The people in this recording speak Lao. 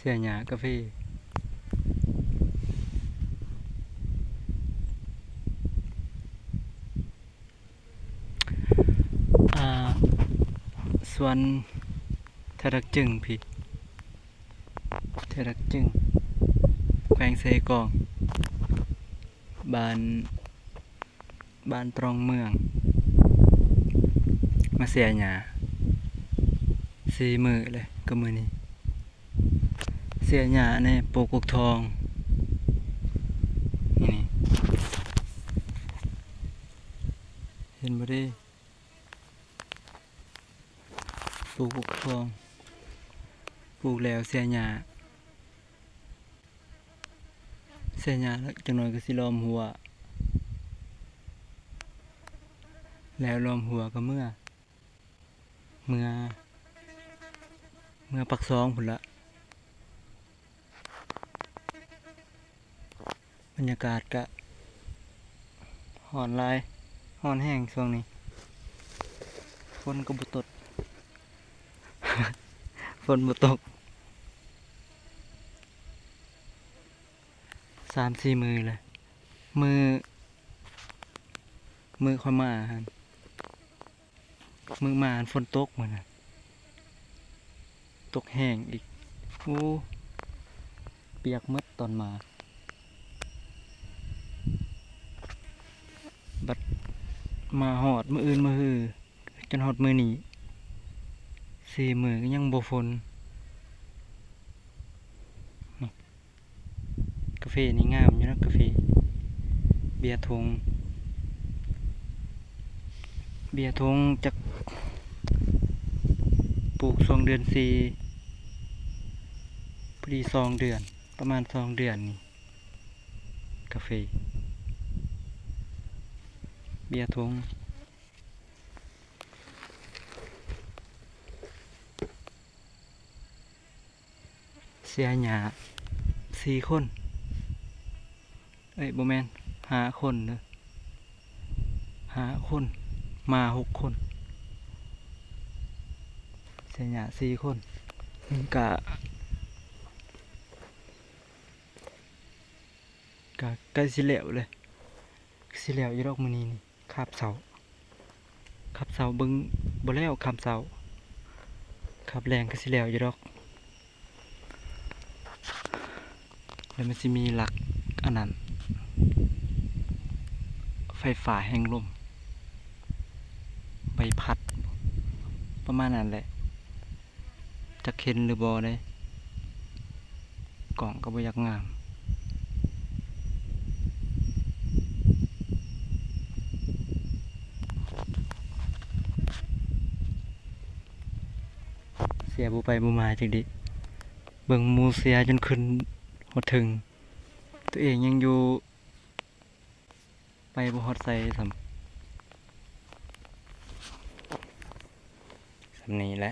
ເສຍຫຍ້າກາເຟ. ອ່າ ສວນທະດັກຈຶງພີ້ ທະດັກຈຶງ ແຂວງເຊກອງ ບ້ານ ບ້ານຕຣອງເມືອງ. ມາເສຍຫຍ້າສີ່ມື້ແລ້ວ ກໍມື້ນີ້ເສຍຫຍ້າແດ່ ປູກກົກທອງ ນີ້ ເຫັນບໍ່ເດ້? ປູກກົກທອງ ປູກແລ້ວເສຍຫຍ້າ ເສຍຫຍ້າແລ້ວ ຈັກໜ້ອຍກໍຊິລ້ອມຮົ້ວ ແລ້ວລ້ອມຮົ້ວກໍເມືອ ເມືອ ເມືອປາກຊ່ອງພຸ້ນລະ. ບັນຍາກາດກະຮ້ອນຫຼາຍ ຮ້ອນແຮງຊ່ວງນີ້ ຝົນກໍບໍ່ຕົກ ຝົນບໍ່ຕົກ ສາມສີ່ມື້ແລ້ວ. ມື້ ມື້ຂ້ອຍມາຫັ້ນ ມື້ມາຫັ້ນຝົນຕົກມື້ນັ້ນ ຕົກແຮງອີກ ໂອ້ ປຽກໝົດຕອນມາ. ບັດມາຮອດມື້ອື່ນມາຮື ຈົນຮອດມື້ນີ້ ສີ່ມື້ກໍຍັງບໍ່ຝົນ. ກາເຟນີ້ງາມຢູ່ນະ ກາເຟ ເບຍທົ່ງ ເບຍທົ່ງຈັກ ປູກຊ່ວງເດືອນສີ່ ພໍດີສອງເດືອນ ປະມານສອງເດືອນນີ້ ກາເຟ ເບຍທົ່ງ. ເສຍຫຍ້າສີ່ຄົນ ເອີຍ ບໍ່ແມ່ນ ຫ້າຄົນເດີ ຫ້າຄົນ ໝາຫົກຄົນ ເສຍຫຍ້າສີ່ຄົນ ກະ ກະໃກ້ຊິແລ້ວແຫຼະ ຊິແລ້ວຢູ່ດອກມື້ນີ້ນີ້. ຄາບເຊົ້າ ຄາບເຊົ້າເບິ່ງບໍ່ແລ້ວ ຄາບເຊົ້າ ຄາບແລງກໍຊິແລ້ວຢູ່ດອກ. ແລ້ວມັນຊິມີຫຼັກອັນນັ້ນ ໄຟຟ້າແຮງລົມ ໃບພັດ ປະມານນັ້ນແຫຼະ. ຈັກເຫັນຫຼືບໍ່ເດ້ ກ້ອງກໍບໍ່ຢາກງາມ ເສຍບໍ່ໄປບໍ່ມາຈັກເດ ເບິ່ງໝູ່ເສຍຈົນຂຶ້ນຮອດເທິງ ຕົວເອງຍັງຢູ່ ໄປບໍ່ຮອດໃສຊ້ຳ ສ່ຳນີ້ແຫຼະ.